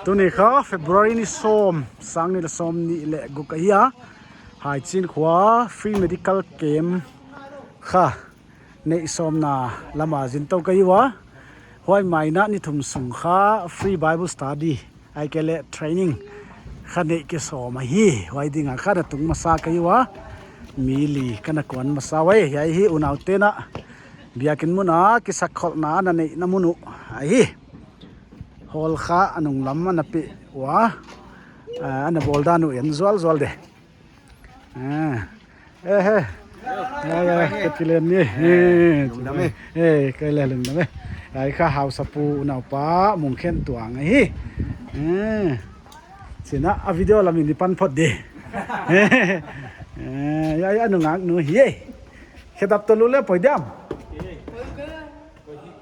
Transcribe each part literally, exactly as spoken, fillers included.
Tuni kha February ni sawm, sang nih leh sawmnih leh guk ahi a. Haichin khua free medical camp kha neih sawmna lama zin tou ka hi ua. Huai mai in ni thum sung kha free Bible study, ahihkeileh training kha neih kisawm ahi. Huai ding a kha na tung masa ka hi ua. Mi li ka na kuan masa ua. Hiai hi unauten biakin mun a kisakkholhna na neihna mun uh ahi. Hall kha a nunglam ana pe ua. Ah, ana bawl dan uh en zualzual de. Ah. Eh, eh. Ya, ya, ka kilem ni. Eh, lungdam eh. Eh, ka leh lungdam eh. Ai kha hausapu unaupa Mungkhentuang ahi. Eh. Sina a video lam in i pan phot di. Eh, ya, ya, nungaknu hi eh. Khedap tolu leh poi diam.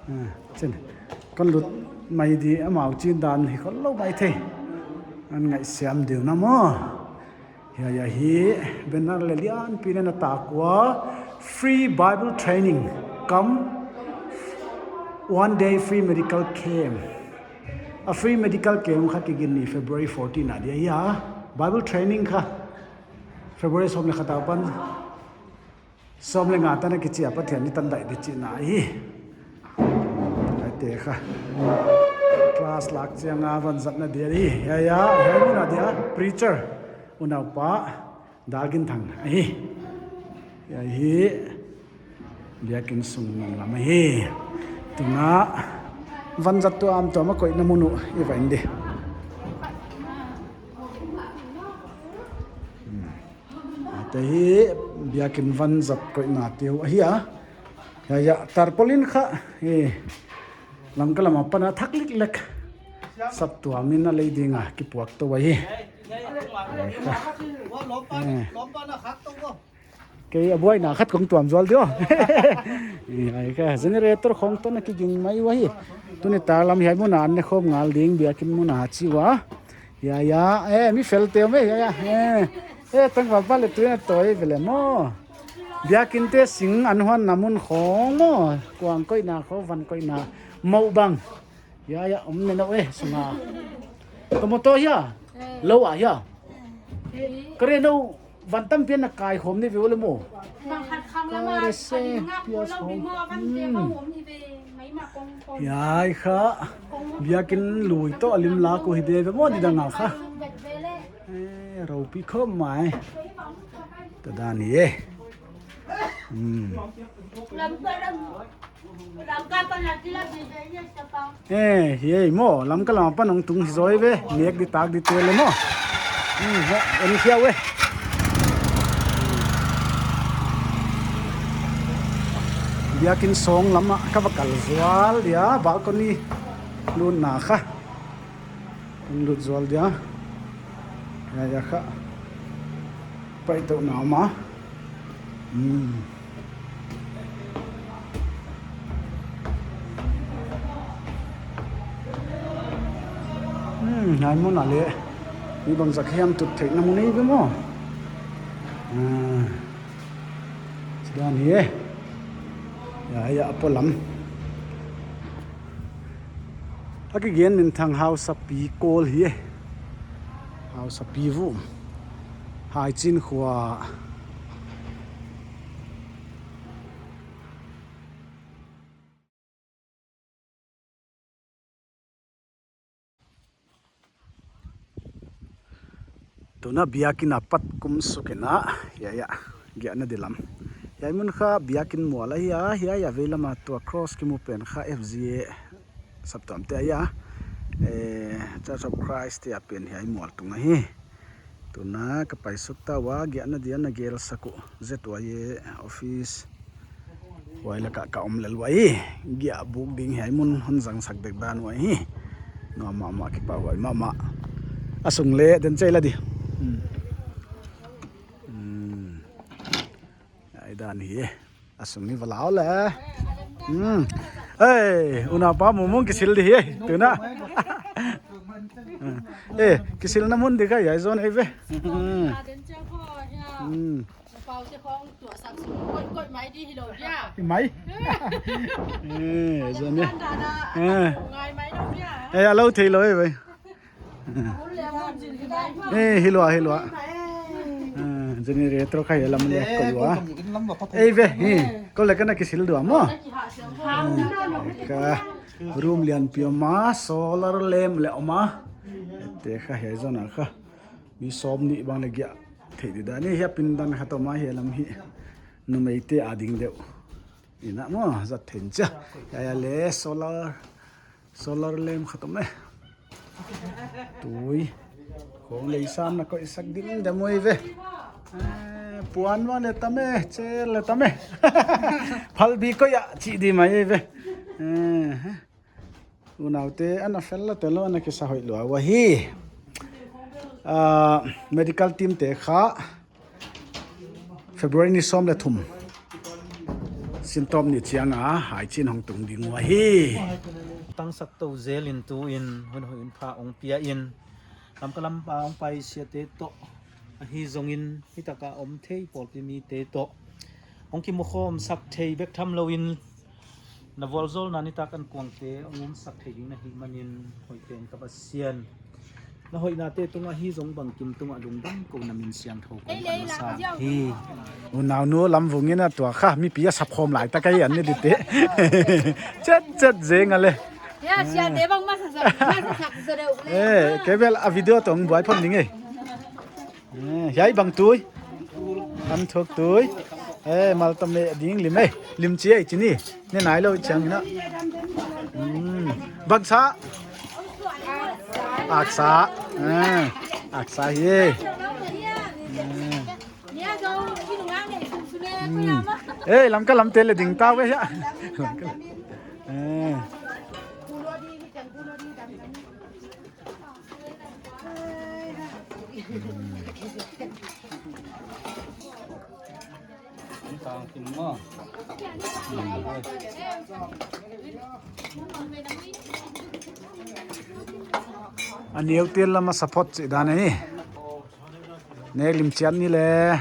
Ah, chin. Kon lut mai di, amau chin dan hi khollou maithei. An ngaihsiam deuh na maw. Hiai, hiai hi banner leh lianpi in a tak ua, free Bible training cum one day free medical camp. A free medical camp kha kigin ni February fourteen a dia hi a. Bible training kha February sawm leh khat apan sawm leh nga tan a kichi a, Pathian ni tan dai di chihna hi. Ai te kha. Class lak chiang a vanzatna dia hi. Ya, ya, ya, mun a dia preacher unaupa Dalginthang ahi. Ya hi. Biakin sung nunglam ahi. Tuna vanzat tuamtuam a koihna mun uh i va en di. Hmm. Ate hi biakin vanzat koihna te uh ahi a. Ya, ya, tarpaulin kha, eh, Lamka lam apan a thak liklek. Sap tuam in a lei ding a kipuak tou ahi. Eh. Kei a buaina khat kong tuam zual di uh. Eh, ai kha generator khong toh na kiging mai ua hi. Tuni tarlam hiai mun a an ne khawm ngal ding biakin mun a chi ua. Ya, ya, eh, mi fel te om e, ya, ya, eh. Eh, tangval pa leh tui na toi ve leh maw. Biakin te sing an huanna mun khong maw. Kuang koihna khong, van koihna. Mou bang. Ya, ya, om ne nou eh, sunga. Tomato hia. Lou a hia. Kare nou van tampi na kai khawm ni ve leh maw. Bang khat khang lama, kare se, a ding ngak pias lou khong. Ni maw, van te khong om ni ve. Ya, ai kha. Biakin lui toh a lim lak uh hi de ve maw, di dang a kha. Eh, roupi khawm mai. Tua dan hi e. Hmm. Eh, hi e maw, Lamka lam apan hong tung hi zaw ve, nek di tak di tel e maw. Hmm, en hiau e. Biakin sawng lam a ka va kal zual dia, balcony lutna kha. Lut zual dia. Ya, ya kha. Pai tou na ma. Hmm. Hmm, hiai mun a leh. Mi bangzah hiam tut theihna mun ei ve maw. Ah. Chidan hi e. Ya, ya, a polam. A kigen minthang hausapi kawl hi e. Hausapi vum. Haichin khua. Tuna biakin apat kum suk in a, ya, ya, giahna di lam. Hiai mun kha biakin mual ahi a, hiai a vei lam a tua cross kimu pen kha F G A saptuam te ahi a, eh, Church of Christ te a pen hiai mual tung ahi. Tuna ka pai suk ta ua, giahna dia na gel sak uh Z Y A office. Huai lak ah ka om lel ua hi, giah buk ding hiai mun hon zang sak dek dan ua hi. Nuam mahmah, kipahhuai mahmah. A sung leh den chai la di. Hmm. Hmm. Ai dan hi e. A sung ni va lau le. Hmm. Ei, unaupa Mungmung kisil di hi e. Tuna. Eh, kisilna mun di kha hiai zaw nei ve. Hmm. Hmm. Pau te khong tua sak sung koih koih mai di hi lou dia. Mai. Eh, zaw ni. Eh. Ngai mai lou dia. Eh, a lou thei lou e ve. Eh, hi lua, hi lua. Ah, generator kha hiai lam leh koi lua. Ei ve, hi. Kou leh ka na kisil dua maw. Ah, ka room lianpi om a, solar lamp leh om a. Te kha hiai zon a kha. Mi sawmnih bang leh giah thei di dan. Hiai pindan khat om a, hiai lam hi numeite ading deuh. Ina maw, zat theih chia. Hiai leh solar, solar lamp khat om e. Tui. Khawng lei sam na koihsak dimdem uh ve. Eh, puan va leh tam e, chair leh tam e. Phalbi koih a, chi di mai ve. Eh, unaute ana fel la te lou, ana kisa hoih lua ua hi. Ah, medical team te kha February ni sawm leh thum, Sintawp ni chiang a hai chin hong tung ding ua hi. Tangsak tou zel in tu in hun hoih in pha hong pia in, Lamka lam a hong pai siate toh, ahi zongin hitak a om thei pawlpi mite toh hong kimukhawm sak thei bek tham lou in, na vualzawlna nitak ankuangte hong umsak thei ding na hih manin hoih pen ka Pasian, na hoihnate tungah hi zong bangkim tungah lungdam kou, na min siangthou kou ka na sa hi. Unaunu Lamvung in a tua kha mipi a sapkhawm lai tak a hi an ni di te. Chet chet zeng a leh. Ya, siate bang masa sak, masa sak sa deuh le. Eh, kei bel a video tong buai phot ning e. Eh, hiai bang tui. An thuk tui. Eh, mal tam e ding lim e. Lim chi e chi ni. Ni nai lou chiang na. Hmm. Bang sa. Aksa. Eh, aksa hi e. Eh. Hmm. Eh, Lamka lamte leh ding ta ve ya. Lamka. Eh. A neu tel lam a support chih dan ahi. Nek lim chiat ni leh.